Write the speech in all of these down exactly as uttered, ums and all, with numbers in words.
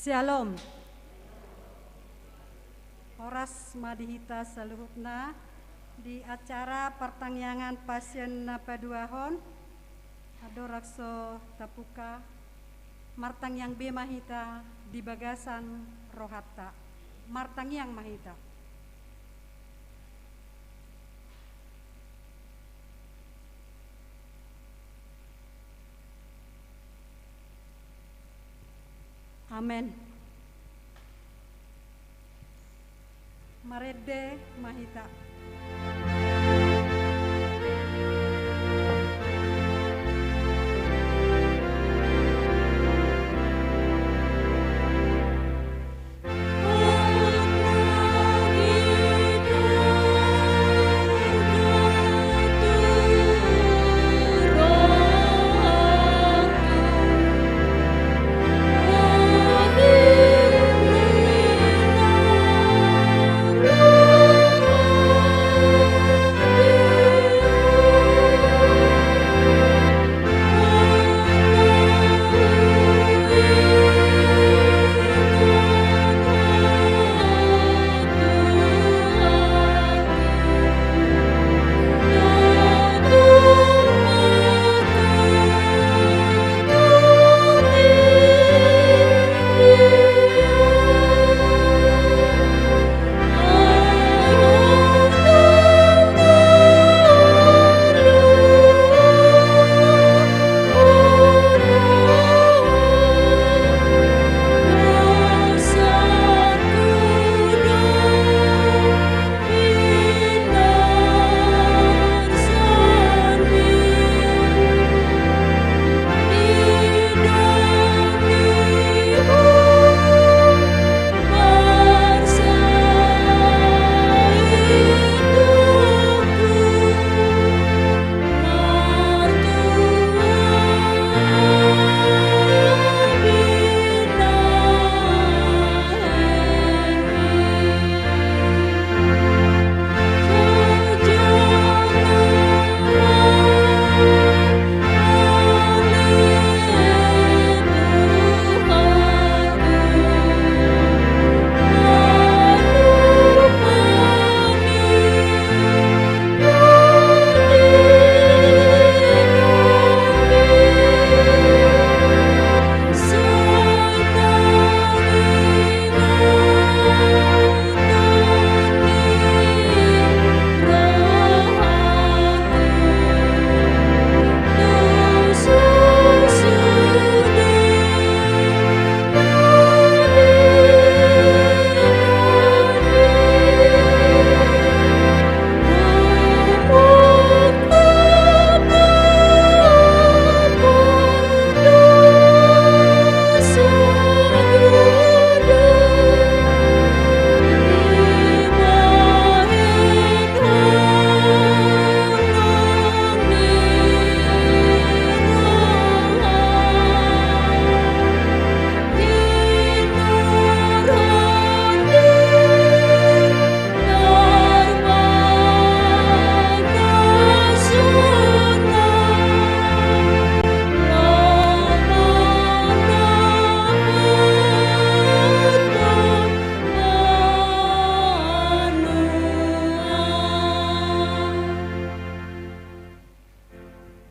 Syalom. Horas ma di hita saluhutna di acara partangiangan Passion na paduahon. Andorang so tabuka, martangiang be ma hita di bagasan rohanta. Martangiang ma hita. Amen. Marende ma hita.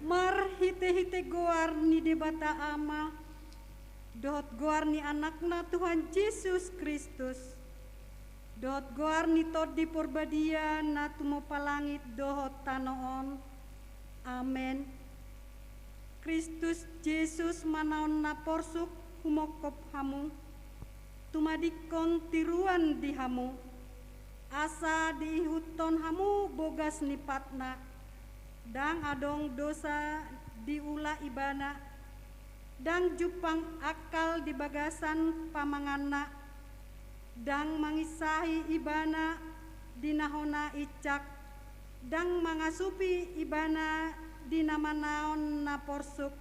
Marhitehite goar ni Debata Ama, dohot goar ni Anakna Tuhan Jesus Kristus, dohot goar ni Tondi Porbadia na tumompa langit dohot tano on. Amen. Kristus Jesus manaon na porsuk humongkop hamu, tumadingkon tiruan di hamu, asa diihuthon hamu bogas ni patna, ndang adong dosa diula Ibana, ndang jumpang angkal di bagasan pamanganna, ndang manginsahi Ibana di na hona incak, ndang mangasupi Ibana di na manaon na porsuk.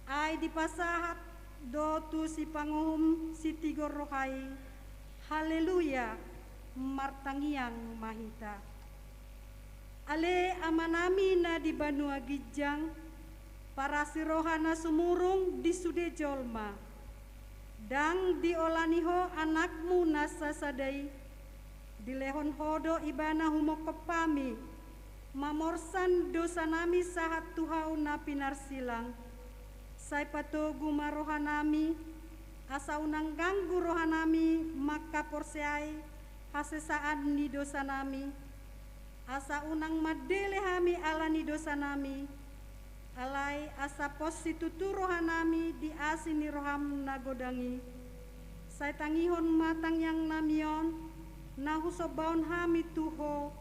Ai dipasahat do tu Sipanguhum sitigor roha i. Haleluya. Martangiang ma hita. Ale Amanami na di banua ginjang, parasi roha na sumurung di sude jolma. Ndang diolani Ho Anakmu na sasada i, dilehon Ho do Ibana humongkop hami, mamorsan dosanami sahat tu hau na pinarsilang. Sai patogu ma rohanami, asa unang ganggu rohanami mangkaporseai hasesaan ni dosanami, asa unang mandele hami ala ni dosanami, alai asa pos situtu rohanami di asi ni roham na godang i. Sai tangihon ma tangiangnami on, na husombaon hami tu Ho,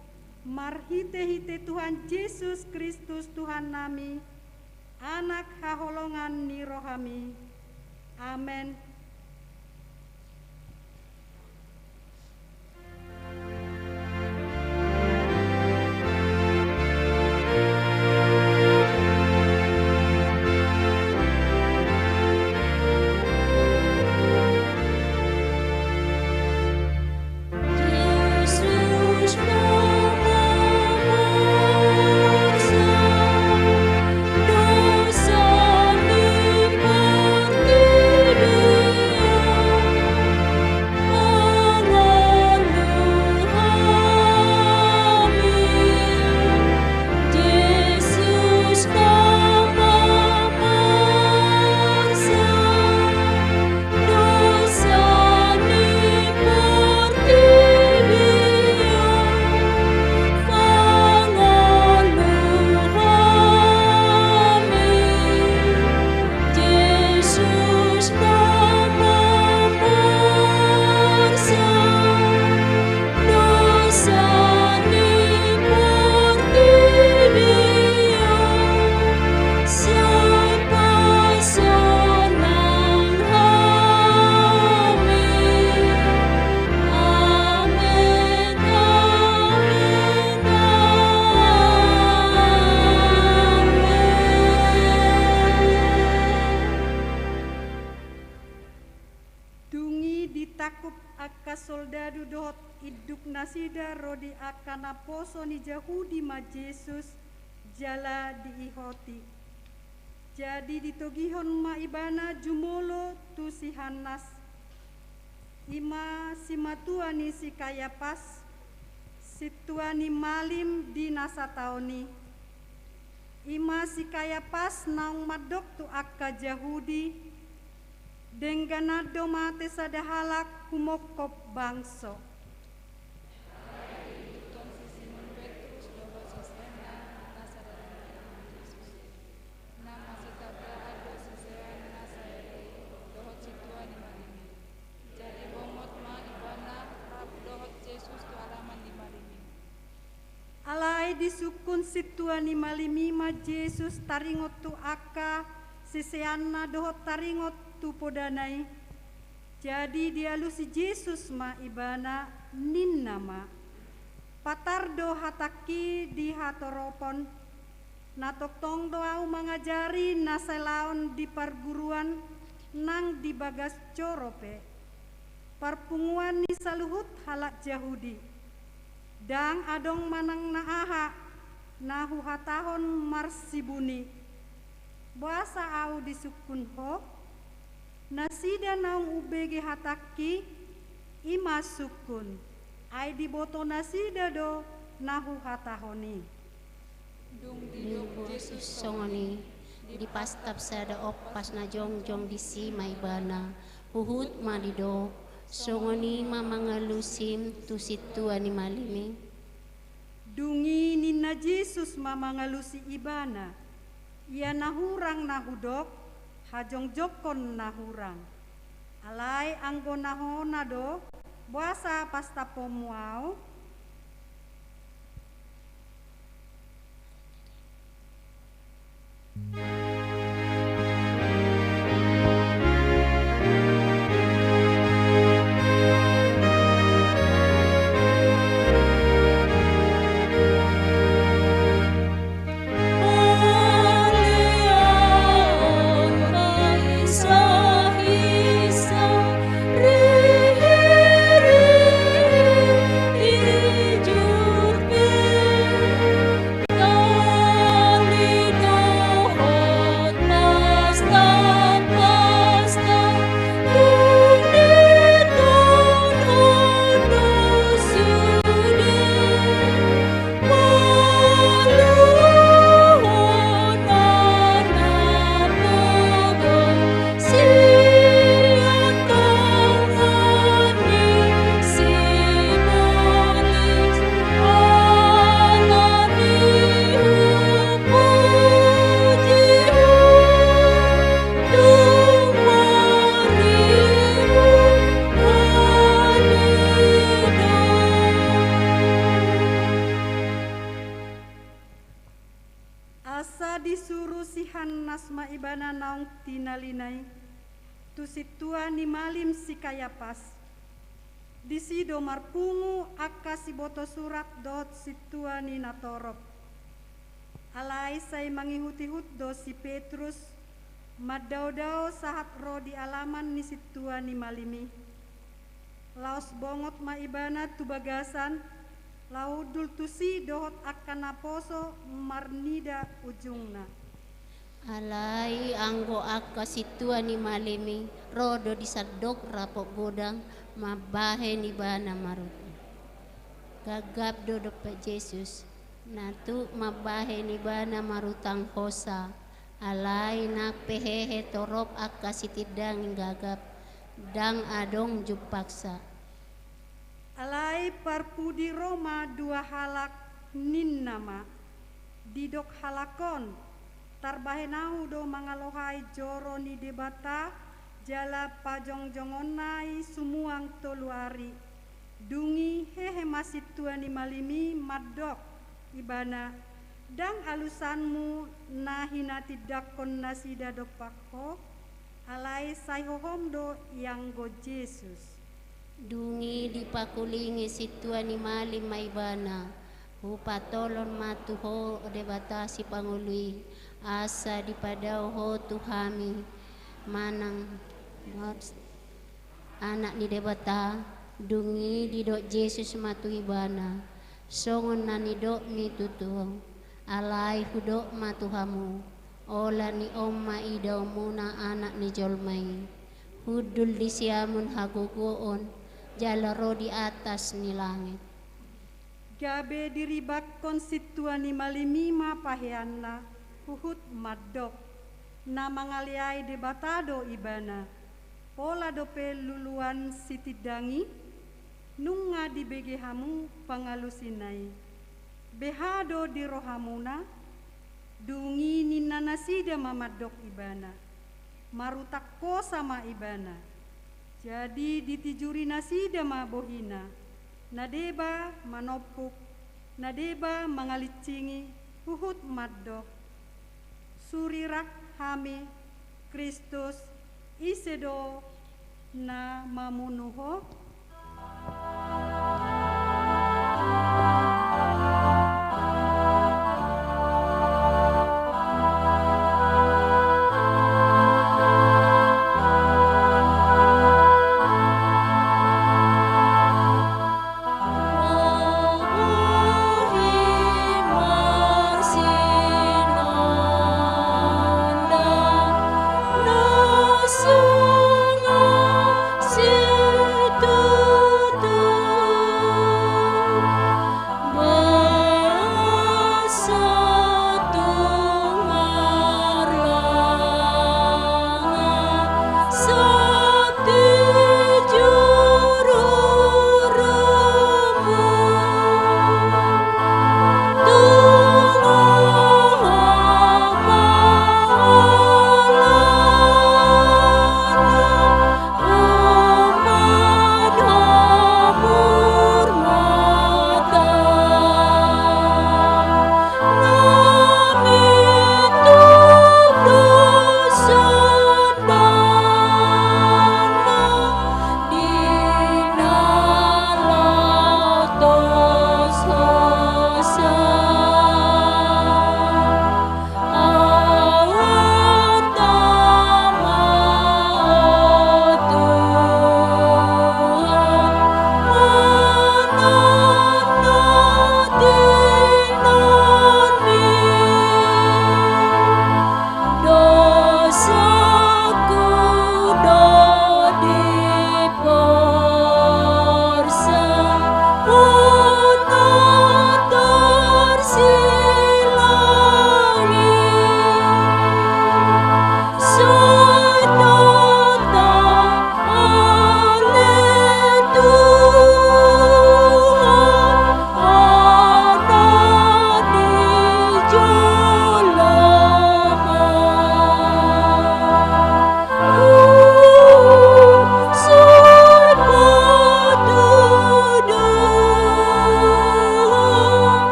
marhitehite Tuhan Jesus Kristus Tuhannami, Anak haholongan ni rohami. Amen. Dung i ditangkup angka soldadu dohot induk nasida ro di angka naposo ni Jahudi ma Jesus, jala diihoti. Jadi ditogihon ma Ibana jumolo tu si Hannas, i ma simatua ni si Kayapas, sintua ni malim di na sataon i. I ma si Kayapas naung mandok tu angka Jahudi, dengganan do mate sada halak humongkop bangso. Alai disungkun sintua ni malim i ma Jesus taringot tu angka siseanna dohot taringot tu podana i. Jadi dialusi Jesus ma ibana, ninna ma: Patar do hatangki di hatoropon. Na tongtong do ahu mangajari na sai laon di parguruan nang di bagas joro pe, parpunguan ni saluhut halak Jahudi. Ndang adong manang na aha na huhatahon marsibuni. Boasa ahu disungkun Ho? Nasida naung umbege hatangki, i ma sungkun, ai diboto nasida do na huhatahon i. Dung didok Jesus songon i, dipastap sada ompas na jongjong disi ma ibana, huhut ma didok: Songon i ma mangalusim tu sintua ni malim i. Dung i ninna Jesus ma mangalusi ibana: Ia na hurang na hudok, hajongjongkon na hurang. Alai anggo na hona do, boasa pastapmu ahu? Ibana naung tinalina i, tu sintua ni malim si Kayapas. Disi do marpungu angka siboto surat dohot sintua ni natorop. Alai sai mangihut-ihut do si Petrus, mandaodao sahat ro di alaman ni sintua ni malim i. Laos bongot ma ibana tu bagasan, laho hundul tusi dohot angka naposo marnida ujungna. Alai anggo angka sintua ni malim i ro do di sandok rapot godang, mambahen ibana marutang. Gagap do dompak Jesus, na tuk mambahen ibana marutang hosa. Alai nang pe hehe torop angka sitindangi gagap, ndang adong jumpangsa. Alai parpudi ro ma dua halak, ninna ma: Didok halak on: Tarbahen ahu do mangalohai joro ni Debata jala pajongjongonna i sumuang tolu ari. Dung i hehe ma sintua ni malim i mandok ibana: Ndang alusanmu na hinatindangkon nasida dompak ho? Alai sai hohom do ianggo Jesus. Dung i dipakulingi sintua ni malim ma ibana: Hupatolhon ma tu ho Debata Sipangolu i, asa dipadao ho tu hami manang Anak ni Debata. Dung i didok Jesus ma tu ibana: Songon na nidokmi tutu, alai hudok ma tu hamu, holan i on ma idaonmuna Anak ni jolma i. Hundul di siamun hagogoon jala ro di atas ni langit. Gabe diribanghon sintua ni malim i ma paheanna, huhut mandok: Na mangaleai Debata do ibana. Pola dope luluan sitindangi? Nunga dibege hamu pangalusina i. Beha do di rohamuna? Dung i ninna nasida ma mandok ibana: Marutang hosa ma ibana. Jadi ditijuri nasida ma bohina, na deba manompuk, na deba mangalincingi, huhut mandok: Surirak hami, Kristus, ise do na mamunu ho?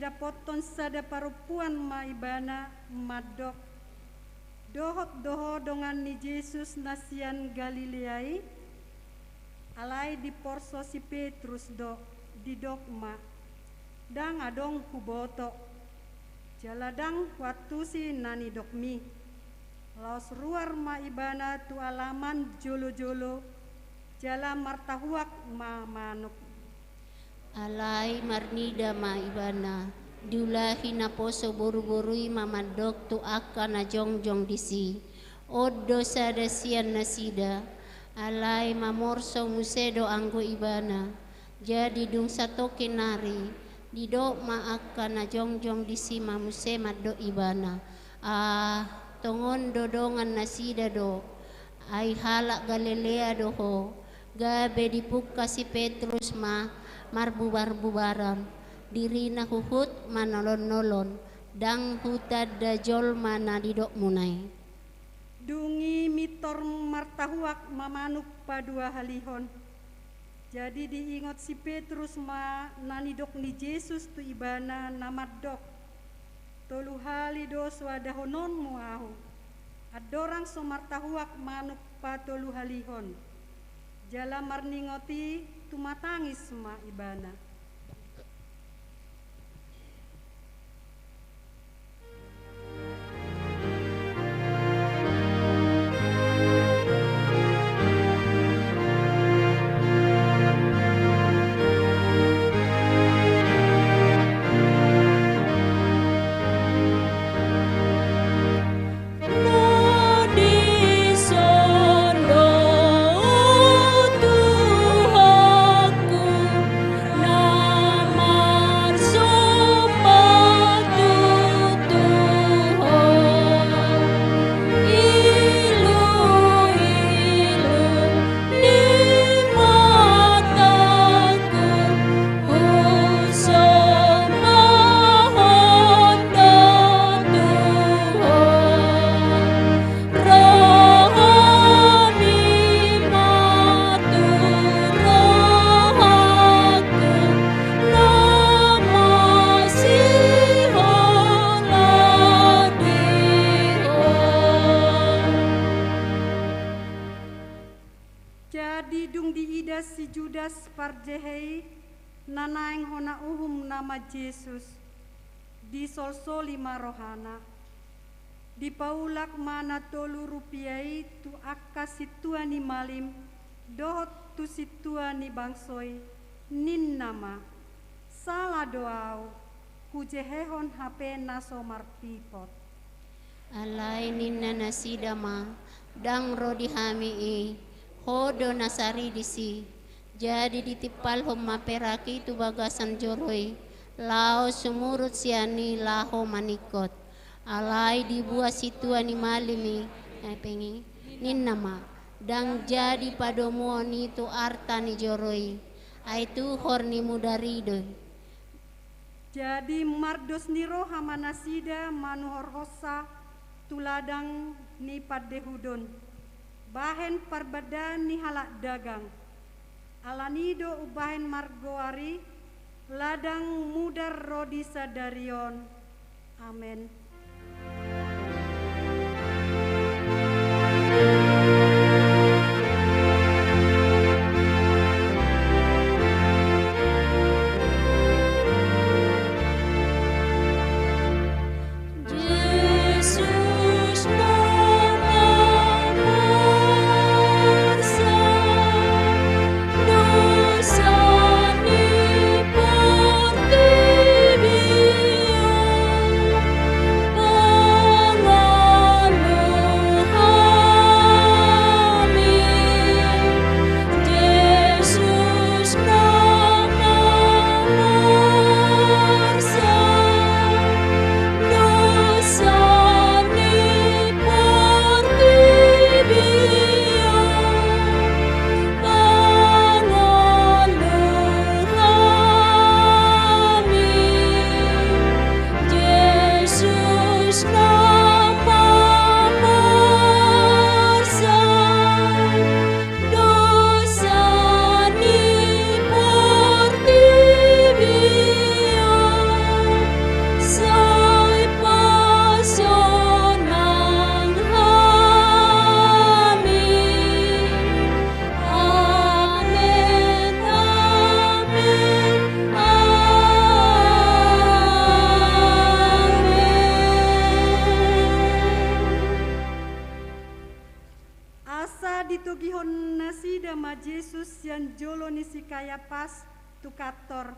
Didapothon sada parompuan ma ibana mandok: Dohot do ho dongan ni Jesus na sian Galilea i? Alai diporso si Petrus do, didok ma: Ndang adong huboto, jala ndang huantusi na nidokmi. Laos ruar ma ibana tu alaman jolo-jolo, jala martahuak ma manuk. Alai marnida ma ibana, diulahi naposo boru-boru i ma mandok tu angka na jongjong disi: On do sada sian nasida. Alai mamorso muse do anggo ibana. Jadi dung satongkin nari, didok ma angka na jongjong disi ma muse mandok ibana: Ah, tongon do dongan nasida do, ai halak Galilea do ho. Gabe dipungka si Petrus ma marbubar-bubaran dirina huhut manolon-nolon, ndang hutanda jolma na nidokmuna i. Dung i mintor martahuak ma manuk paduahalihon. Jadi diingot si Petrus ma na nidok ni Jesus tu ibana na mandok: Tolu hali do so adahononmu ahu. Andorang so martahuak manuk patoluhalihon. Jala marningot i tumatangis ma ibana. Jadi dung diida si Judas parjehe i na naeng hona uhum nama Jesus, disolsoli ma rohana. Dipaulak ma na tolu rupia i tu angka sintua ni malim dohot tu sintua ni bangso i, ninna ma: Sala do ahu, hujehehon hape na so marpipot. Alai ninna nasida ma: Ndang ro di hami i, ho do na saridis i. Jadi ditimpalhon ma perak i tu bagasan joro i, laos sumurut sian i laho maningkot. Alai dibuat sintua ni malim i hepeng i, ninna ma: Ndang jadi padomuon i tu arta ni joro i, ai tuhor ni mudar i do i. Jadi mardos ni roha ma nasida manuhorhonsa tu ladang ni pandehudon, bahen parbandaan ni halak dagang. Alani do umbahen margoar i, ladang mudar ro di sadari on. Amen. Ditogihon nasida ma Jesus sian jolo ni si Kayapas tu kantor.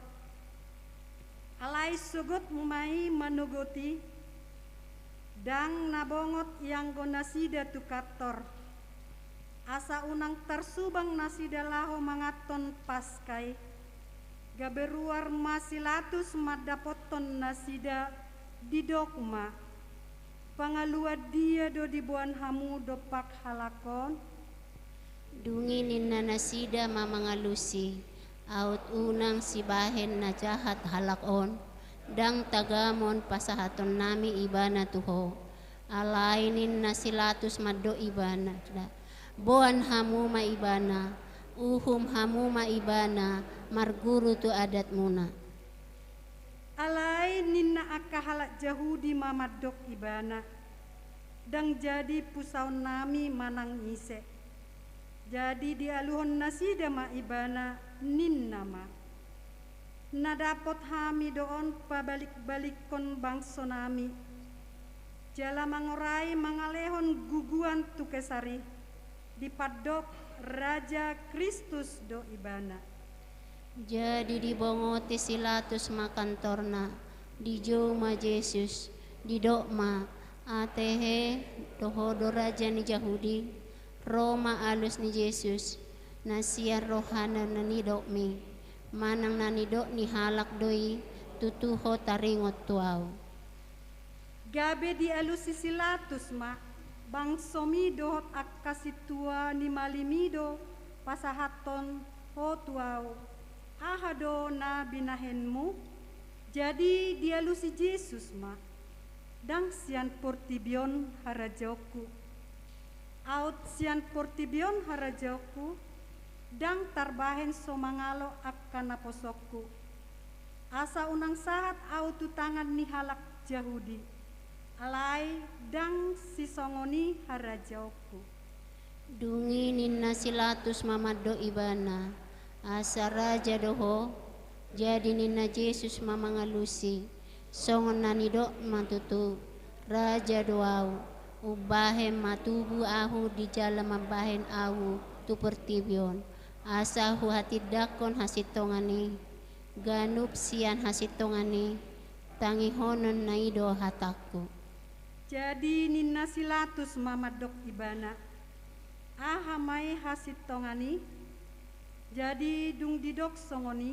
Alai sogot ma i manogot i, ndang na bongot ianggo nasida tu kantor, asa unang tarsubang nasida laho manganhon Paska i. Gabe ruar ma si Latus mandapothon nasida, didok ma: Pangaluan dia do diboan hamu dompak halak on? Dung i ninna nasida ma mangalusi: Aut unang sibahen na jahat halak on, ndang tagamon pasahatonnami ibana tu ho. Alai ninna si Latus mandok ibana: Boan hamu ma ibana, uhum hamu ma ibana marguru tu adatmuna. Alai ninna angka halak Jahudi ma mandok ibana: Ndang jadi pusaonnami manang ise. Jadi dialuhon nasida ma ibana, ninna ma: Na dapot hami do on pabalikbalikkon bangsonami, jala mangorai mangalehon guguan tu Kesar i, dipandok Raja Kristus do ibana. Jadi dibongoti si Latus ma kantorna, dijou ma Jesus, didok ma: Atehe, do ho do raja ni Jahudi? Ro ma alus ni Jesus na sian rohana na nidokmi, manang na nidok ni halak do i, tutu ho taringot tu ahu. Gabe dialusi si Latus ma: Bangsomi dohot angka sintua ni malimi do pasahathon ho tu ahu. Aha do na binahenmu? Jadi dialusi Jesus ma: Ndang sian portibi on harajaonku. Aut sian portibi on harajaonku, ndang tarbahen so mangalo angka naposongku, asa unang sahat ahu tu tangan ni halak Jahudi, alai ndang sisongon i harajaonku. Dung i ninna si Latus ma mandok ibana: Asa raja do ho? Jadi ninna Jesus ma mangalusi: Songon na nidokma tutu, raja do ahu. Umbahen ma tubu ahu di jala mambahen ahu tu portibi on, asa huhatindangkon hasintongan i. Ganup sian hasintongan i, tangihononna i do hatangku. Jadi ninna si Latus ma mandok ibana: Aha ma i hasintongan i? Jadi dung didok songon i,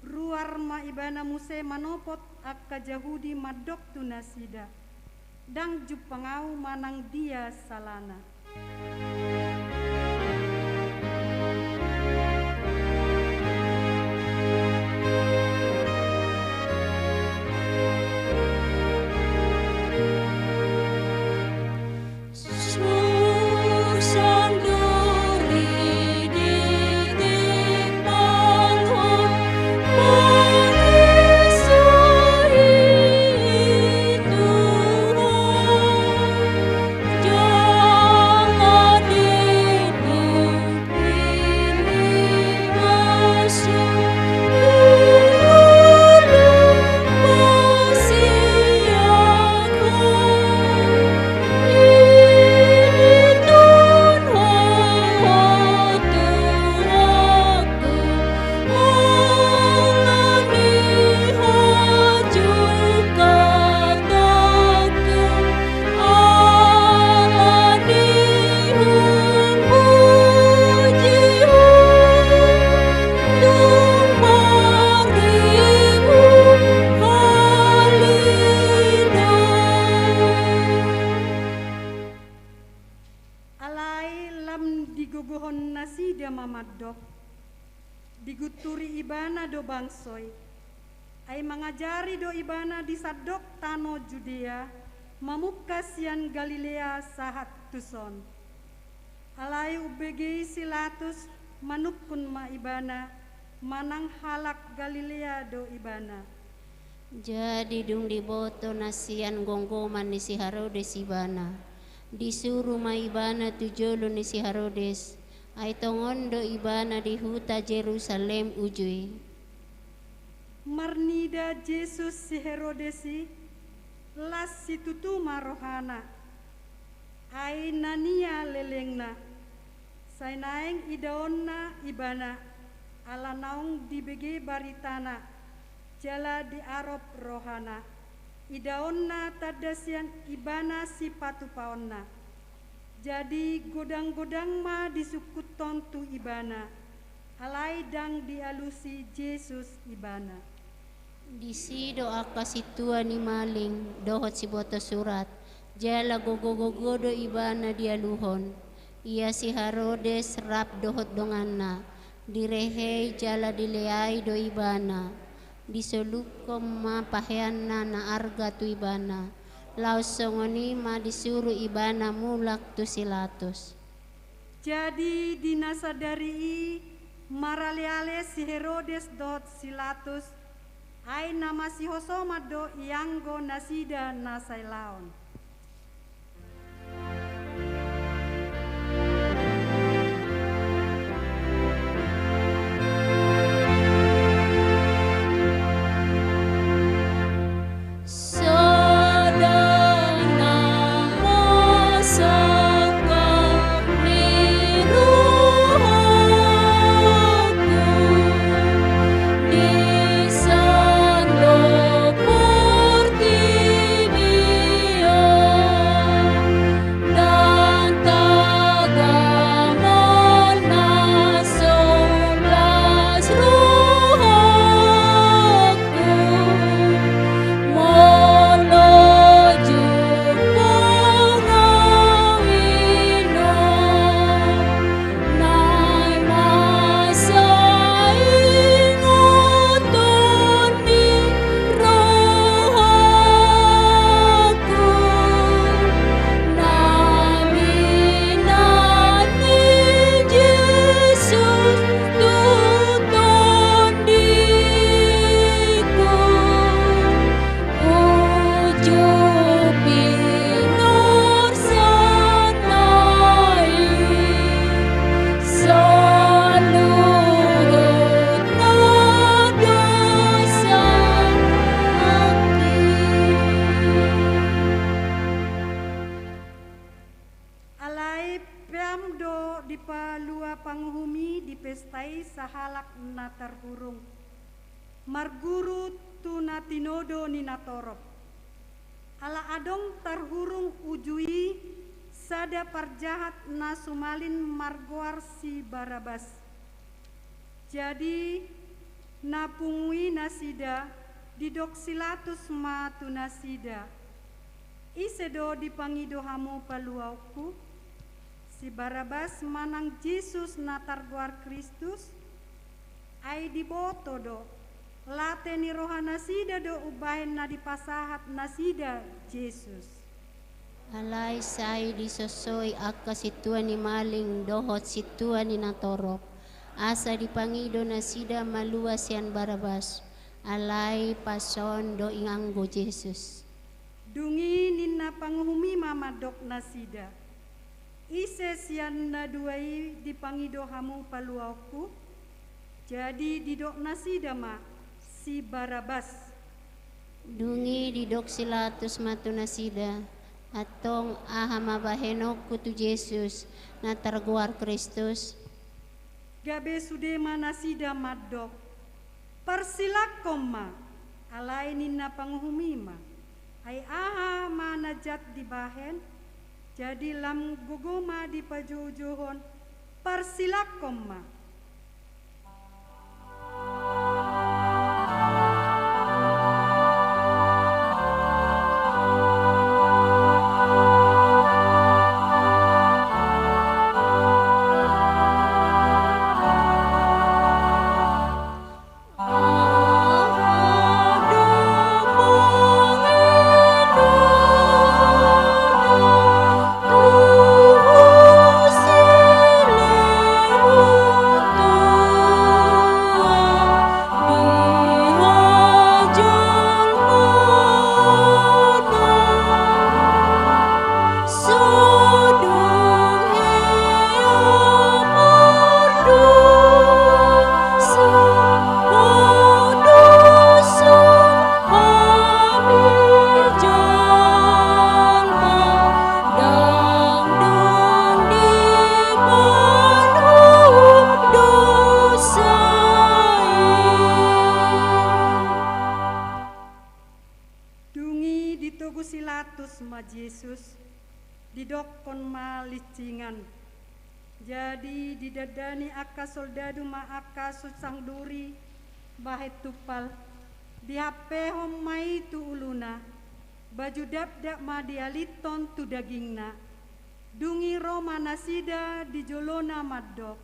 ruar ma ibana muse manopot angka Jahudi mandok tu nasida: Ndang jumpang ahu manang dia salana. Alai lam digogohon nasida ma mandok: Digunturi ibana do bangso i. Ai mangajari do ibana di sandok tano Judea, mamungka sian Galilea sahat tuson. Alai umbege i si Latus, manungkun ma ibana, manang halak Galilea do ibana. Jadi dung diboto na sian gomgoman ni si Herodes ibana, disuru ma ibana tu jolo ni si Herodes, ai tongon do ibana di huta Jerusalem uju i. Marnida Jesus si Herodes i, las situtu ma rohana, ai nania lelengna. Sai naeng idaonna ibana, ala naung dibege baritana, jala diarop rohana. Idaonna tanda sian ibana sipatupaonna. Jadi godang-godang ma disungkunhon tu ibana, alai ndang dialusi Jesus ibana. Disi do angka sintua ni malim dohot siboto surat, jala gogo-gogo do ibana dialuhon. Ia si Herodes rap dohot donganna, direhei jala dileai do ibana. Disolukhon ma paheanna na arga tu ibana. Laos songon i ma disuru ibana mulak tu si Latus. Jadi di na sadari i marale-ale si Herodes dohot si Latus, ai na masihosoman do ianggo nasida na sai laon. Alai peam do dipalua panguhum i di pesta i sahalak na tarhurung, marguru tu na tinodo ni natorop. Ala adong tarhurung uju i sada parjahat na sumalin margoar si Barabas. Jadi na pungu i nasida, didok si Latus ma tu nasida: Ise do dipangido hamu paluaonku? Si Barabas manang Jesus na targoar Kristus? Ai diboto do, late ni rohanasida do umbahen na dipasahat nasida Jesus. Alai sai disosoi angka sintua ni malim dohot sintua ni natorop, asa dipangido nasida malua sian Barabas, alai pas on do ianggo Jesus. Dung i ninna panguhum i ma mandok nasida: Ise sian na dua i dipangido hamu paluaonku? Jadi didok nasida ma: Si Barabas. Dung i didok si Latus ma tu nasida: Antong aha ma bahenonku tu Jesus na targoar Kristus? Gabe sude ma nasida mandok: Parsilangkon ma! Alai ninna panguhum i ma: Ai aha ma na jat dibahen? Jadi lam gogo ma dipajoujouhon: Parsilangkon ma! Didokkon ma linsingan. Jadi didandani angka soldadu ma angka suksang duri bahen tumpal, dihampehon ma i tu uluna, baju dakdak ma dialinhon tu dagingna. Dung i ro ma nasida di jolona mandok,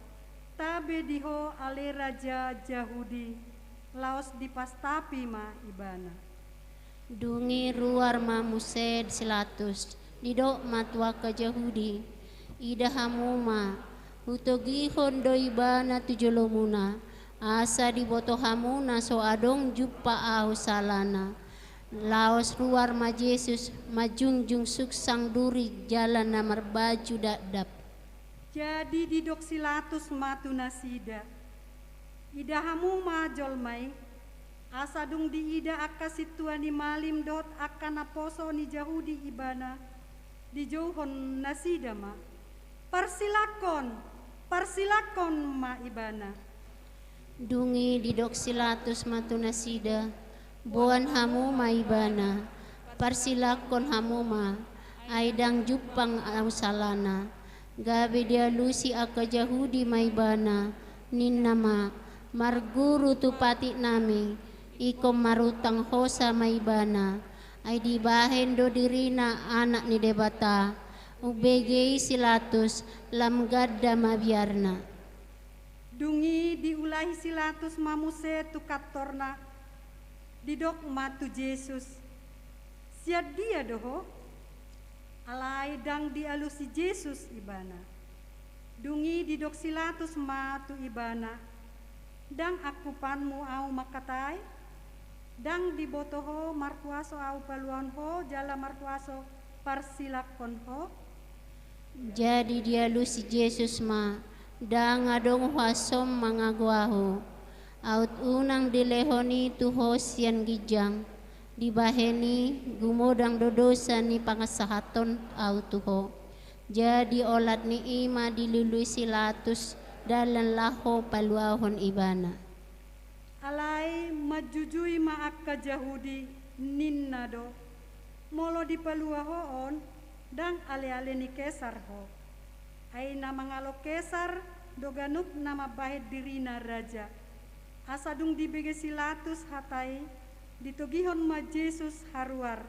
tabe di ho ale raja Jahudi, laos dipastapi ma ibana. Dung i ruar ma muse si Latus, didok ma tu angka Jahudi, ida hamu ma, hutogihon do ibana tu jolomuna, asa diboto hamu na so adong jumpa ahu salana. Laos ruar ma Jesus, manjungjung suksang duri jala na marbaju dakdak. Jadi didok si Latus ma tu nasida, ida hamu ma jolma i. Asa dung diida angka sintua ni malim dohot angka naposo ni Jahudi ibana, dijouhon nasida ma, parsilangkon, parsilangkon ma ibana. Dung i didok si Latus ma tu nasida, boan hamu ma ibana, parsilangkon hamu ma, ai ndang jumpang ahu salana. Gabe dialusi angka Jahudi ma ibana, ninna ma, marguru tu patik nami, ingkon marutang hosa ma ibana, ai dibahen do dirina anak ni Debata. Umbege i si Latus, lam ganda ma biarna. Dung i diulahi si Latus ma muse tu kantorna, didok ma tu Jesus, sian dia do ho? Alai ndang dialusi Jesus ibana. Dung i didok si Latus ma tu ibana, ndang angkupanmu ahu mangkatai? Ndang diboto ho marhuaso ahu paluahon ho jala marhuaso parsilangkon ho? Jadi dialusi Jesus ma, ndang adong huasom mangago ahu. Aut unang dilehon i tu ho sian ginjang. Dibahen i, gumodang do dosa ni pansahaton ahu tu ho. Jadi olat ni i ma dilului si Latus dalan laho paluahon ibana. Alai manjujui ma angka Jahudi, ninna do, molo dipalua ho on, ndang aleale ni Kesar ho. Ai na mangalo Kesar do ganup na mambahen dirina raja. Asa dung dibege si Latus hata i, ditogihon ma Jesus haruar,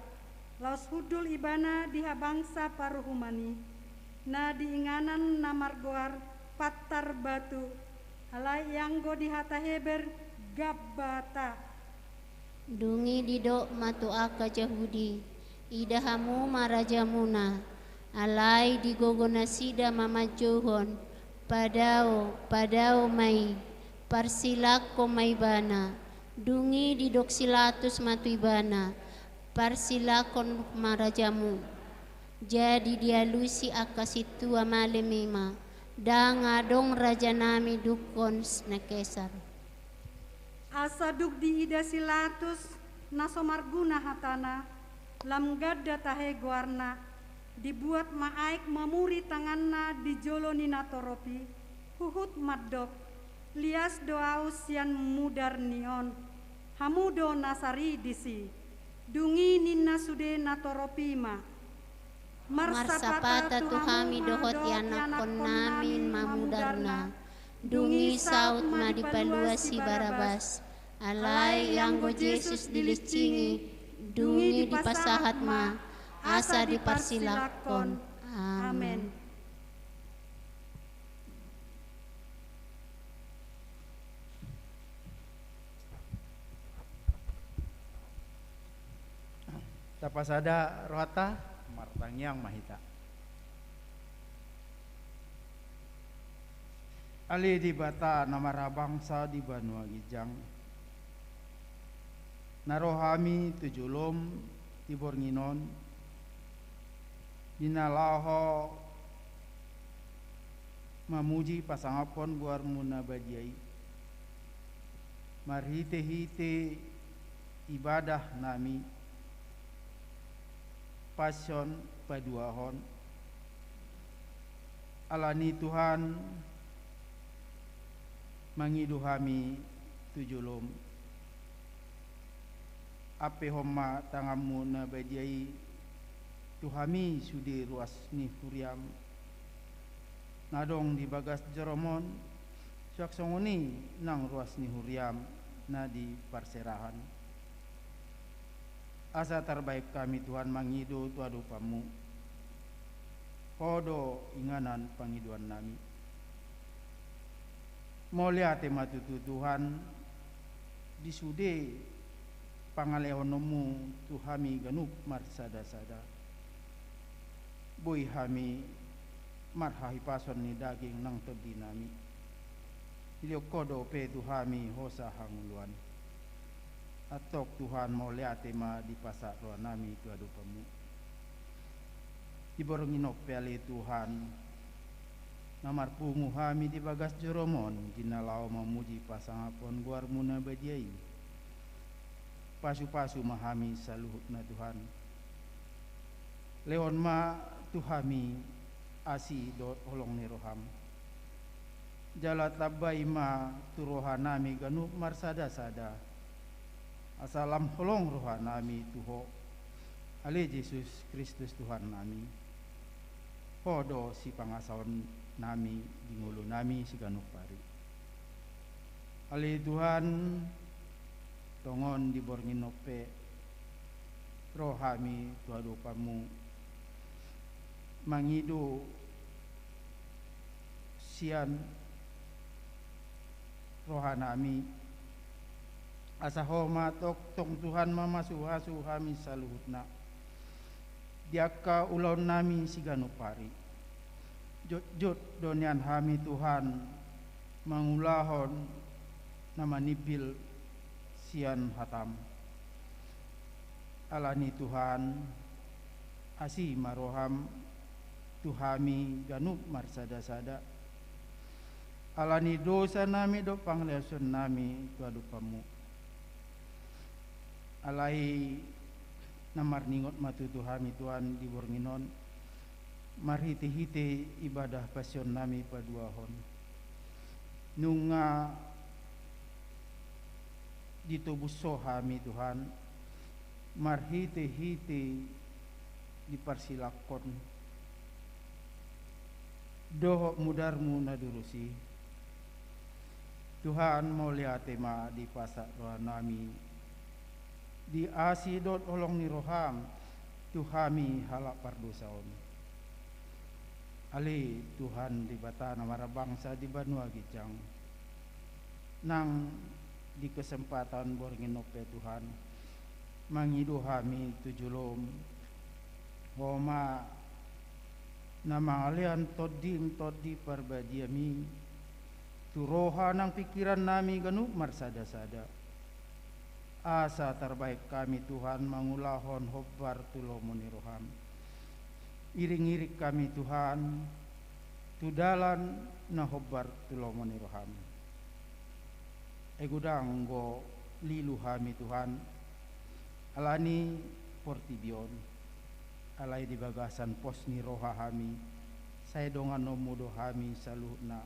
laos hundul ibana di habangsa paruhuman i, na di inganan na margoar Pantar Batu, alai ianggo di hata Heber Gabbata. Dung i didok ma tu angka Jahudi, ida hamu ma rajamuna. Alai digogo nasida ma manjouhon, padao, padao ma i, parsilangkon ma ibana. Dung i didok si Latus ma tu ibana, parsilangkon ma rajamu. Jadi dialusi angka sintua malim i ma, ndang adong rajanami dungkon na Kesar. Asa dung diida si Latus na so marguna hatana, lam ganda tahe goarna, dibuat ma aek mamuri tanganna di jolo ni natorop i, huhut mandok, lias do ahu sian mudar ni on. Hamu do na sari disi. Dung i ninna sude natorop i ma, marsapata tu hami dohot ianakkonnami ma mudarna. Dung i saut ma dipalua si Barabas. Alai ianggo Jesus dilinsingi, dung i dipasahat ma asa diparsilangkon. Amen. Tapasada rohanta, martangiang ma hita. Ale Debata na marhabangsa di banua ginjang, na ro hami tu jolom di borngin on, di na laho mamuji pasangaphon goarmu na badia i, marhitehite ibadah nami, passion paduahon. Alani Tuhan, mangido hami tu jolom. Ampehon ma tanganmu na badia i tu hami sude ruas ni huriam na adong di bagas joroM on, suang songon i nang ruas ni huriam na di parserahan. Asa tarbahen hami, Tuhan, mangido tu adopanMu. Ho do inganan pangidoannami. Mauliate ma tutu, Tuhan, di sude pangalehononMu tu hami ganup marsada-sada. Boi hami marhahipason ni daging nang tondinami. Dilehon Ho dope tu hami hosa hangoluan. Antong, Tuhan, mauliate ma dipasahat rohanami tu adopanMu. Di borngin on pe, ale Tuhan, na marpungu hami di bagas joroM on, di na laho mamuji pasangaphon goarMu na badia i. Pasu-pasu ma hami saluhutna, Tuhan. Lehon ma tu hami asi dohot holong ni rohaM. Jala tambai ma tu rohanami ganup marsada-sada. Asa lam holong rohanami tu Ho, ale Jesus Kristus Tuhannami. Ho do sipangasahonnami di ngolunami siganup ari. Ale Tuhan, tongon di borngin on pe ro hami tu adopanMu, mangido sian rohanami, asa Ho ma tongtong, Tuhan, mamasu-asu hami saluhutna di angka ulaonnami siganup ari. Jotjot do nian hami, Tuhan, mangulahon na manimbil sian hataM. Alani, Tuhan, asi ma rohaM tu hami ganup marsada-sada. Alani dosanami dohot pangalehonnami tu adopanMu. Alai na marningot ma tutu hami, Tuhan, di borngin on, marhite-hite ibadah pasionNami paduahon. Nunga ditobus Ho hami, Tuhan, marhite-hite diparsilangkon dohot mudarMu na durus i. Tuhan, mauliate ma dipasahat rohanami di asi dohot holong ni rohaM tu hami halak pardosa on. Ale Tuhan, Debata na marabangsa di banua ginjang, nang di kesempatan borngin on pe, Tuhan, mangido hami tu joloM. Ho ma na mangalehon TondiM, Tondi Parbadiami, tu roha nang pingkirannami ganup marsada-sada. Asa tarbahen hami, Tuhan, mangulahon hombar tu lomo ni rohaM. Iring-iring hami, Tuhan, tu dalan na hombar tu lomo ni rohaM. Ai godang do lilu hami, Tuhan, alani portibi on. Alai di bagasan pos ni roha hami, sai donganonMu do hami saluhutna.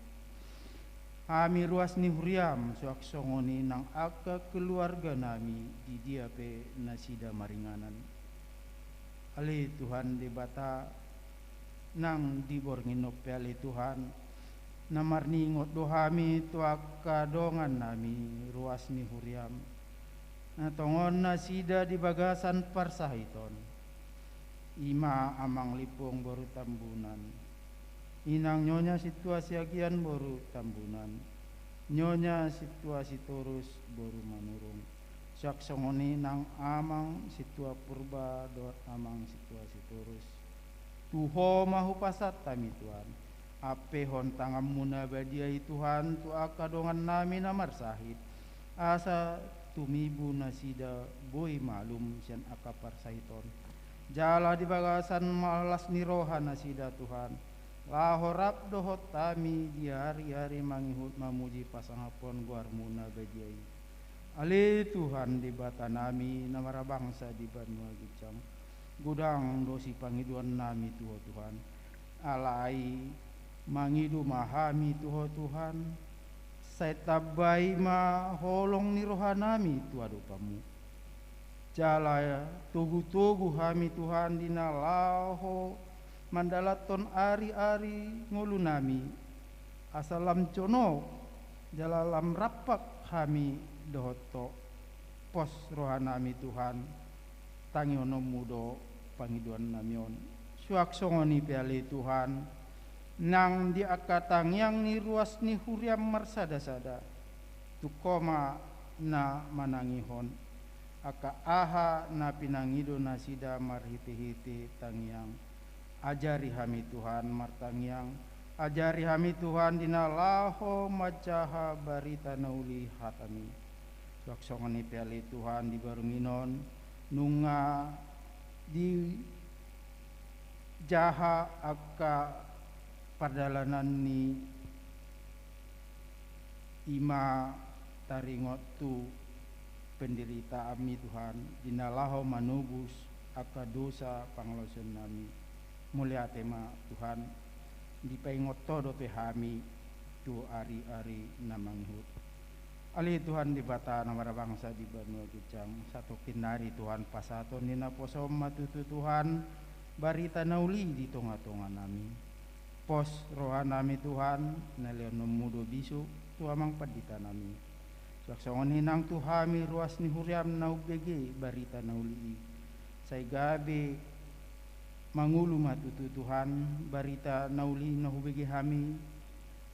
Hami ruas ni huriaM, suang songon i nang angka keluarganami di dia pe nasida maringanan. Ale Tuhan Debata, nang di borngin on pe, ale Tuhan, na marningot do hami tu angka dongannami ruas ni huriaM, na tongon nasida di bagasan parsahiton. I ma Amang Limbong boru Tambunan, Inang Nyonya Sintua Siagian boru Tambunan, Nyonya Sintua Sitorus boru Manurung, suang songon i nang Amang Sintua Purba dohot Amang Sintua Sitorus. Tu Ho ma hupasahat hami, Tuhan. Ampehon tanganMu na badia i, Tuhan, tu angka dongannami na marsahit, asa tumibu nasida boi malum sian angka parsahiton. Jala di bagasan las ni roha nasida, Tuhan, laho rap dohot hami di ari-ari mangihut mamuji pasangaphon goarMu na badia i. Ale Tuhan Debatanami na marabangsa di banua ginjang, godang do sipangidoannami tu Ho, Tuhan. Alai mangido ma hami tu Ho, Tuhan, sai tambai ma holong ni rohanami tu adopanMu. Jala togu-togu hami Tuhan di na laho mandalanhon ari-ari ngolunami, asa lam jonok jala lam rampak hami dohot Ho. Pos rohanami Tuhan, tangihononmu do pangidoannami on. Suang songon i pe ale Tuhan, nang di angka tangiang ni ruas ni huriam marsada-sada, tung Ho ma na manangihon angka aha na pinangido nasida marhite-hite tangiang. Ajari hami Tuhan martangiang, ajari hami Tuhan di na laho manjaha barita na uli hatami. Suang songon i pe ale Tuhan di barunginon, nunga dijaha angka pardalanan ni i ma taringot tu penderitaanmi Tuhan, di na laho manobus angka dosa pangalaosionnami. Mauliate ma Tuhan, dipaingot Ho dope hami tu ari-ari na mangihut. Ale Tuhan Debata na marhabangsa di banua ginjang, satongkin nari Tuhan pasahaton ni naposoM ma tutu Tuhan, barita na uli di tonga-tonganami. Pos rohanami Tuhan, na lehononmu do bisuk tu amang panditanami. Suang songon i nang tu hami ruas ni huriam na umbege barita na uli i. Sai gabe mangolu ma tutu Tuhan barita na uli na hubege hami,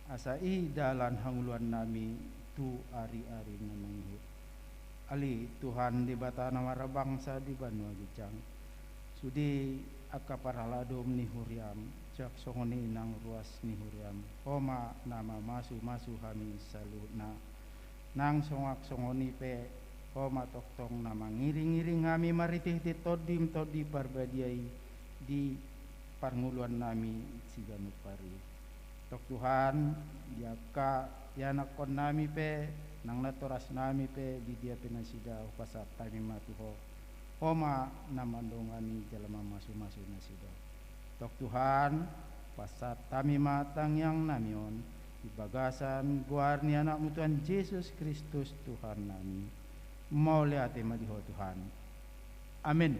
asa i dalan hangoluannami tu ari-ari na mangihut. Ale Tuhan Debata na marhabangsa di banua ginjang, sude angka parhaladoM ni huriam, suang songon i nang ruas ni huriam, Ho ma na mamasu-masu hami saluhutna. Nang suang songon i pe, Ho ma tongtong na mangiring-iring hami marhite-hite TondiM, Tondi Parbadia i, di parngoluannami siganup ari. Tong Tuhan, di angka ianakkonnami pe, nang natorasnami pe, di dia pe nasida, hupasahat hami ma tu Ho. Ho ma na mandongani jala mamasu-masu nasida. Tong Tuhan, pasahat hami ma tangiangnami on di bagasan goar ni AnakMu Tuhan Jesus Kristus Tuhannami. Mauliate ma di Ho Tuhan. Amen.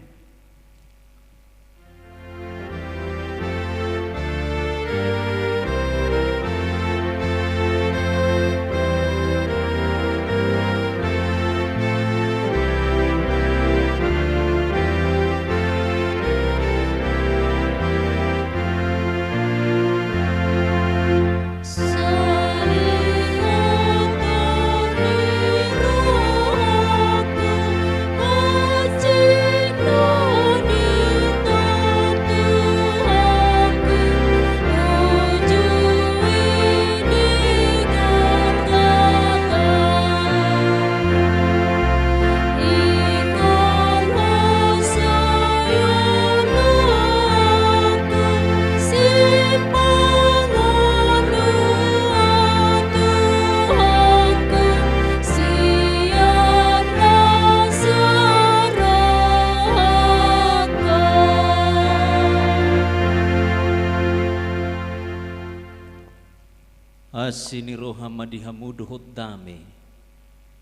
Asi ni roha ma di hamu dohot dame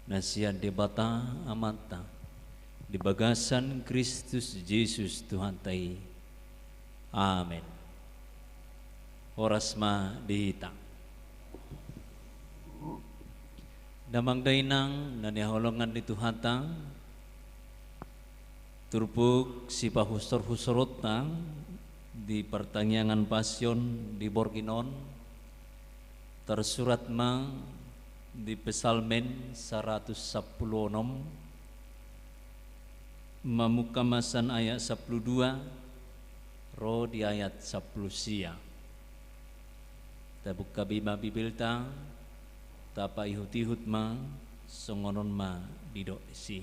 na sian Debata Amanta di bagasan Kristus Jesus Tuhanta i. Amen. Horas ma di hita. Damang dainang na hinaholongan ni Tuhanta, turpuk sipahusor-husoronta di partangiangan Pasion di borngin on, tarsurat ma di Psalmen saratus sampulu onom, mamungka ma sian ayat sampulu dua ro di ayat sampulu sia. Tabuka be ma Bibelta, tapaihut-ihut ma, songon on ma didok disi.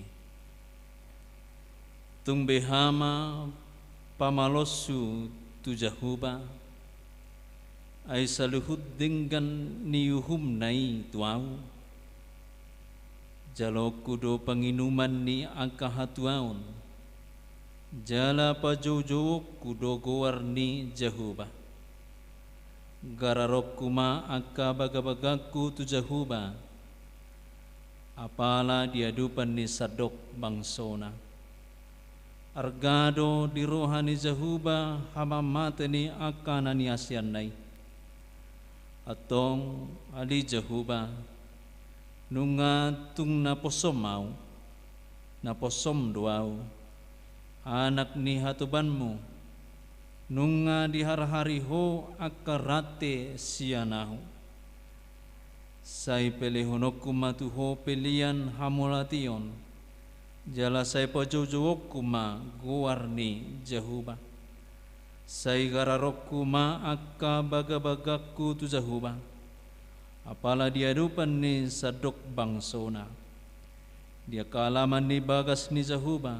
Tung beha ma pamaloshu tu Jahowa, ai saluhut denggan ni uhumna i tu ahu. Jaloonku do panginuman ni angka hatuaon, jala pajoujouonku do goar ni Jahowa. Gararonku ma angka bagabagangku tu Jahowa, apala di adopan ni sandok bangsona. Arga do di roha ni Jahowa hamamate ni angka na niasianna i. Antong, ale Jahowa, nunga tung naposom ahu, naposom do ahu, anak ni hatobanmu, nunga diharhari ho angka rante sian ahu. Sai pelehononku ma tu ho pelean hamauliateon, jala sai pajoujouonku ma goar ni Jahowa. Sai gararonku ma angka bagabagangku tu Jahowa, apala di adopan ni sandok bangsona. Di angka alaman ni bagas ni Jahowa,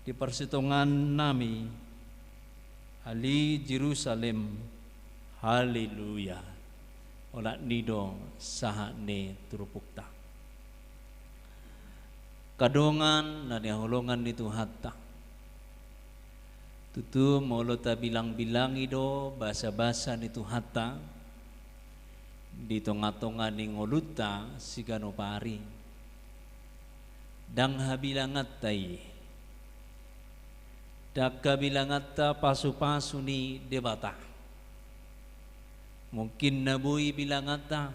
di parsitongaan nami, ale Jerusalem. Haleluya. Olat ni i do sahat ni turpukta. Angka dongan na hinaholongan ni Tuhanta. Tutu molo tabilangbilangi do basabasa ni Tuhanta di tongatonga ni ngolunta siganup ari. Ndang habilanganta i. Ndang habilanganta pasupasu ni Debata. Mungkin na boi bilanganta,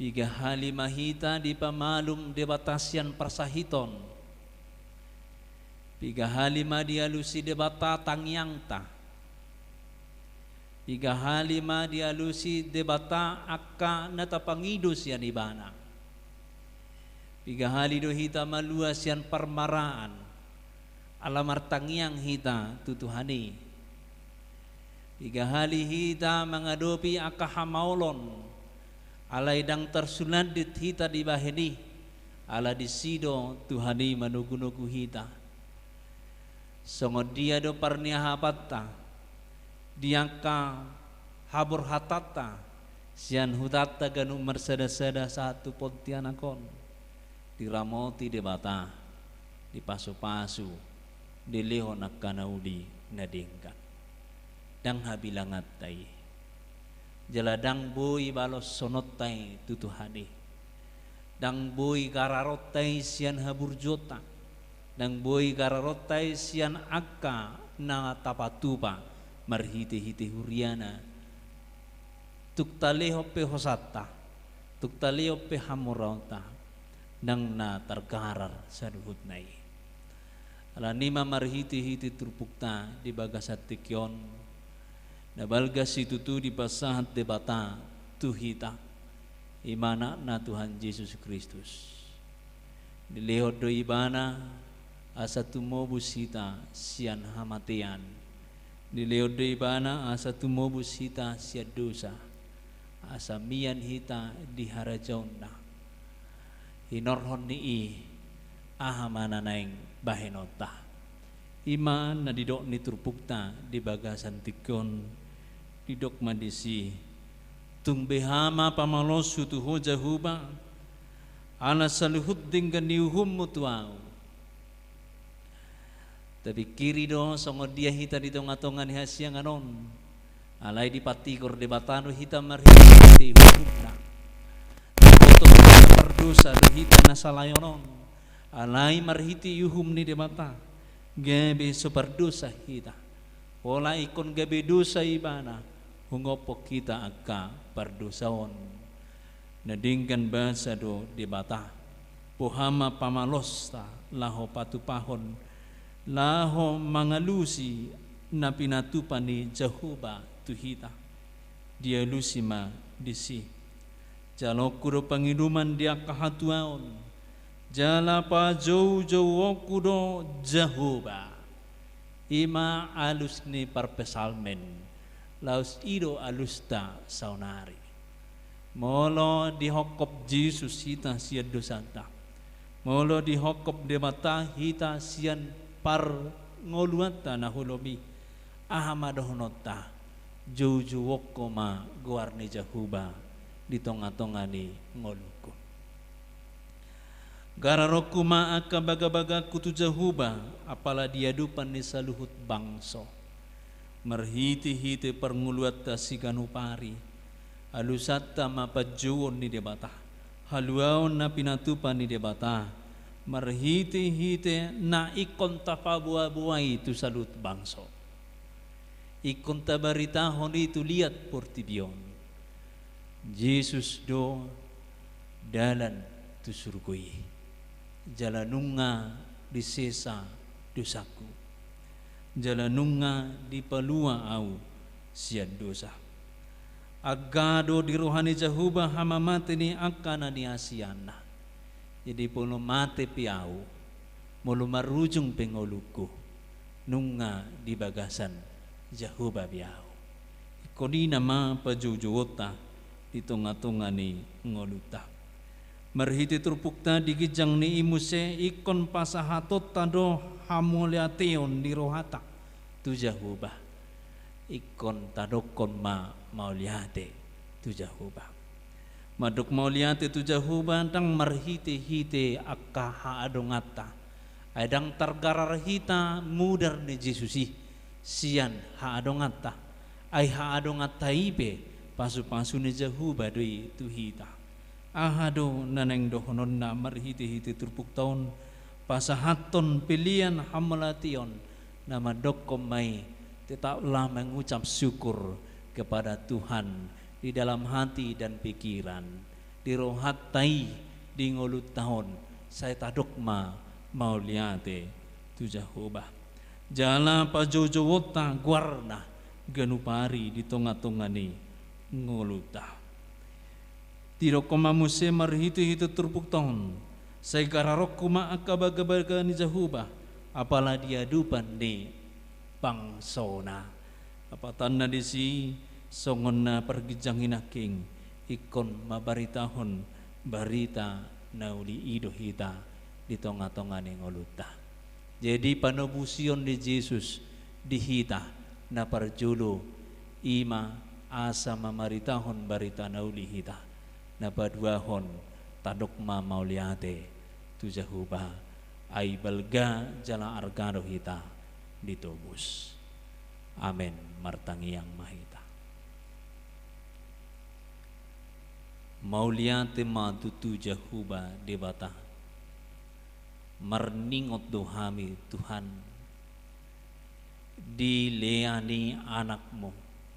piga hali ma hita dipamalum Debata sian parsahiton, piga hali ma dialusi Debata tangiangta, piga hali ma dialusi Debata angka na tapangido sian Ibana. Piga hali do hita malua sian parmaraan, ala martangiang hita tu Tuhan i. Piga hali hita mangadopi angka hamaolon, alai ndang tarsulandit hita dibahen i, ala disi do Tuhan i manogunogu hita. Songon dia do parniahapanta, di angka haborhatanta, sian hutanta ganup marsadasada sahat tu Pontianak on, diramoti Debata, dipasupasu, dilehon angka na uli na denggan. Ndang habilanganta i. Jala ndang boi baloshononta i tu Tuhan i. Ndang boi gararonta i sian haburjuonta. Ndang boi gararonta i sian angka na tapatupa marhitehite huriana. Tung talehon pe hosanta, tung talehon pe hamuraonta, ndang na targarar saluhutna i. Alani i ma marhitehite turpukta di bagasan tingki on, na balga situtu dipasahat Debata tu hita, i ma Anakna Tuhan Jesus Kristus. Dilehon do Ibana asa tumobus hita sian hamatean. Dilehon do Ibana asa tumobus hita sian dosa, asa mian hita di harajaonna. Hinorhon ni i, aha ma na naeng bahenonta? I ma na didok ni turpukta di bagasan tingki on, didok ma disi: Tung beha ma pamaloshu tu Ho Jahowa, ala saluhut denggan ni uhummu tu ahu. Tapingkiri do songon dia hita di tongatonga ni hasiangan on. Alai dipatigor Debata do hita marhitehite uhumna. Diboto hita pardosa do hita na salaion on. Alai marhite uhum ni Debata, gabe so pardosa hita. Pola ingkon gabe dosa Ibana, hungophon hita angka pardosaon. Na denggan basa do Debata: Boha ma pamalosta laho patupahon, laho mangalusi na pinatupa ni Jahowa tu hita. Dialusi ma disi: Jalonku do pangidoman di angka hatuaon, jala pajoujouonku do Jahowa. I ma alus ni parpsalmen, laos i do alusta saonari. Molo dihophop Jesus hita sian dosanta, molo dihophop Debata hita sian parngoluanta na holom i, aha ma dohononta? Joujouonku ma goar ni Jahowa di tongatonga ni ngolungku. Gararonku ma angka bagabagangku tu Jahowa, apala di adopan ni saluhut bangso. Marhitehite parngoluanta siganup ari, alusanta ma panjouon ni Debata, haluaon na pinatupa ni Debata, Marhitehite na ingkon tapaboaboa i tu saluhut bangso, ingkon tabaritahon i tu liat portibi on, Jesus do dalan tu surgo i. Jala nunga disesa dosangku, jala nunga dipalua ahu sian dosa. Angka do di roha ni Jahowa hamamate ni angka na niasianna. Jadi molo mate pe ahu, molo marujung pe ngolungku, nunga di bagasan Jahowa be ahu. Ingkon i nama pajoujouonta di tongatonga ni ngolunta. Marhite turpukta di ginjang ni i muse ingkon pasahatonta do hamauliateon di rohanta tu Jahowa. Ingkon tadokkon ma mauliate tu Jahowa. Mandok mauliate tu Jahowa ndang marhitehite angka haadonganta. Ai ndang targarar hita mudar ni Jesus i sian haadonganta. Ai haadonganta i pe pasupasu ni Jahowa do i tu hita. Aha do na naeng dohononna marhitehite turpukta on? Pasahathon pelean hamauliateon na mandokkon ma i tetaplah mengucap syukur kepada Tuhan di dalam hati dan pikiran, di rohanta i, di ngolunta on, sai tadok ma mauliate tu Jahowa. Jala pajoujouonta goarna ganup ari di tongatonga ni ngolunta. Didokkon ma muse marhitehite turpukta on, sai gararonku ma angka bagabaga ni Jahowa, apala di adopan ni bangsona. Lapatanna disi, songon na parginjang i nangkin, ingkon mambaritahon barita na uli i do hita di tongatonga ni ngolunta. Jadi panobusion ni Jesus di hita na parjolo i ma asa mamaritahon barita na uli hita. Na paduahon, tadok ma mauliate tu Jahowa, ai balga jala arga do hita ditobus. Amen. Martangiang ma hita. Mauliate ma tutu Jahowa Debata. Marningot do hami Tuhan, di lea ni Anakmu,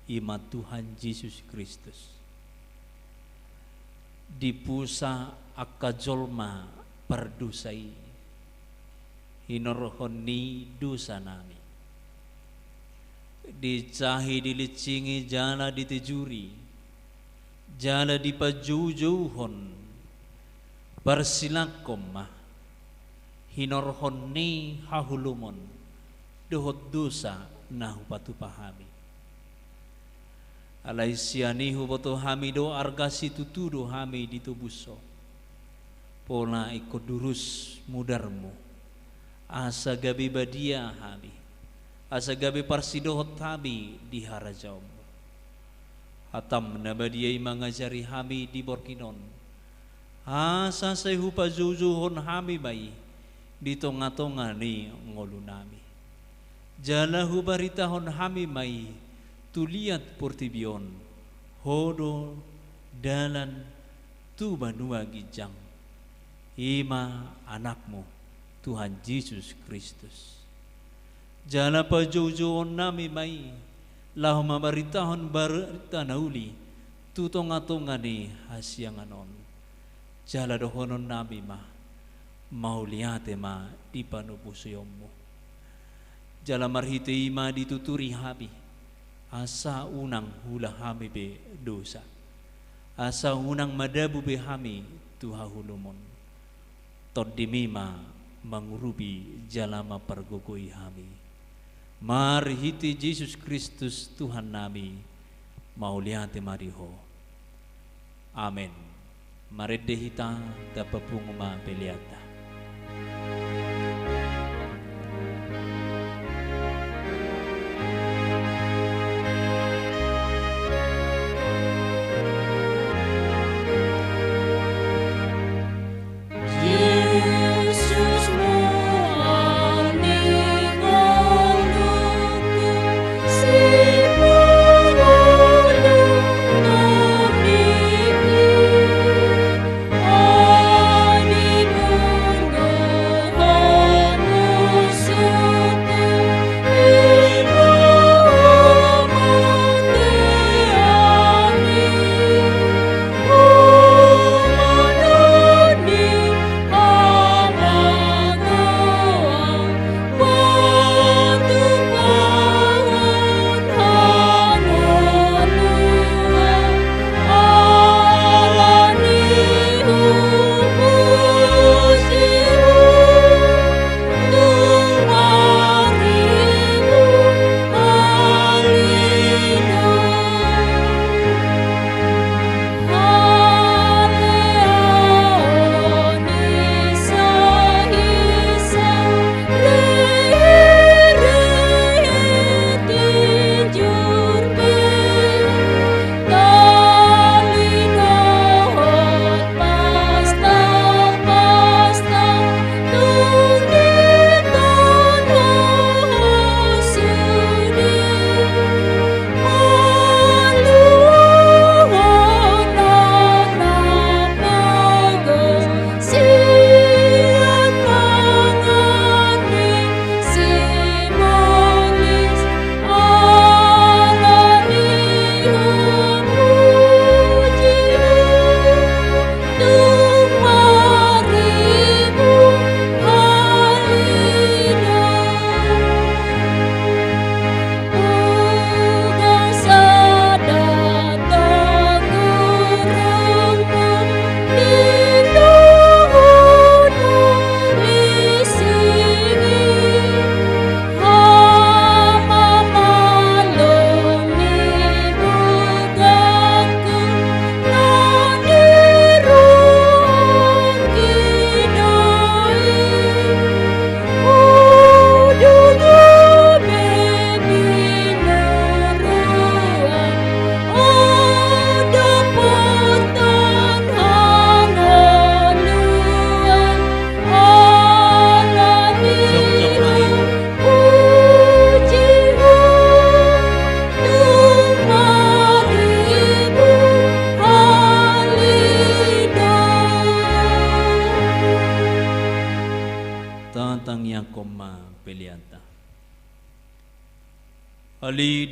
i ma Tuhan Jesus Kristus, dipusa angka jolma pardosa i, hinorhon ni dosa nami, diinsahi, dilinsingi jala ditijuri, jala dipajoujouhon, parsilangkon ma, hinorhon ni haholomon dohot dosa na hupatupa hami. Alai sian i huboto hami do arga situtu do hami ditobus Ho. Pola ingkon durus mudarmu, asa gabe badia hami, asa gabe parsidohot hami di harajaonmu. Hatam na badia i mangajari hami di borngin on, asa sai hupajoujouhon hami ma i di tongatonga ni ngolunami. Jala hubaritahon hami ma i tu liat portibi on, Ho do dalan tu banua ginjang, i ma Anakmu, Tuhan Jesus Kristus. Jala pajoujouonnami ma i, laho mambaritahon barita na uli tu tongatonga ni hasiangan on. Jala dohononnami ma, mauliate ma di panobusionmu. Jala marhite i ma dituturi hami, asa unang huula hami be dosa, asa unang madabu be hami tu haholomon. Tondimi ma mangurupi jala mampargogoi hami. Marhite Jesus Kristus Tuhannami, mauliate ma di Ho. Amen. Marende hita, tapapungu ma peleanta.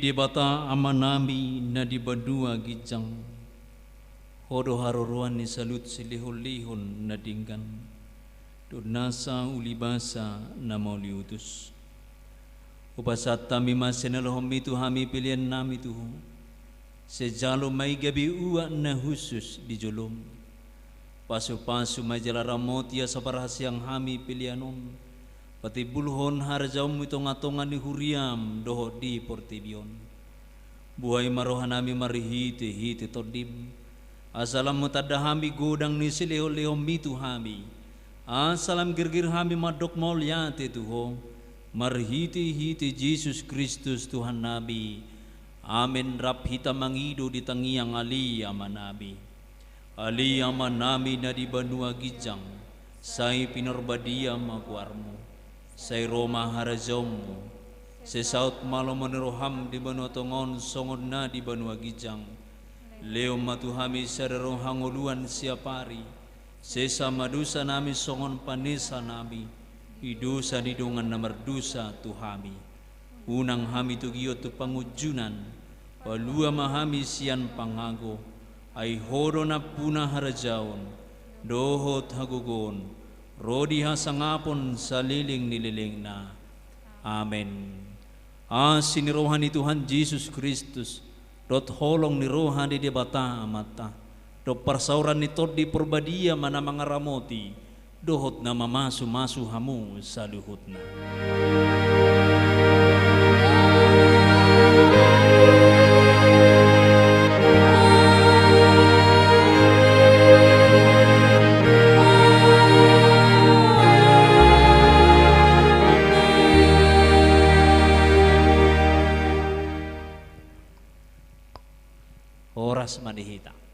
Debata Amanami na di banua ginjang, Ho do haroroan ni saluhut silehonlehon na denggan dohot nasa ulibasa na mauliutus. Hupasahat hami ma sian na nilomomi tu hami peleannami tu Ho. Sai jalo ma i gabe uap na hushus di jolom. Pasupasu ma i jala ramoti asa parhaseang hami pelean on patimbulhon harajaonmu di tongatonga ni huriam dohot di portibi on. Buhai ma rohanami marhitehite Tondim, asa lam matanda hami godang ni silehonlehonmi tu hami, asa lam girgir hami mandok mauliate tu Ho, marhitehite Jesus Kristus Tuhannami. Amen. Rap hita mangido di tangiang Ale Amanami. Ale Amanami na di banua ginjang, sai pinarbadia ma goarmu. Sai ro ma harajaonmu. Sai saut ma lomo ni roham di banua tonga on songon na di banua ginjang. Lehon ma tu hami sadari on hangoluan siapari. Sesa ma dosanami songon panesanami di dosa ni dongan na mardosa tu hami. Unang hami togihon tu pangunjunan, palua ma hami sian pangago. Ai Ho do nampuna harajaon dohot hagogoon ro di hasangapon saleleng ni lelengna. Amen. Asi ni roha ni Tuhan Jesus Kristus, dohot holong ni roha ni Debata Amanta, dohot parsaoran ni Tondi Parbadia ma na mangaramoti dohot na mamasumasu hamu saluhutna. Horas ma di hita.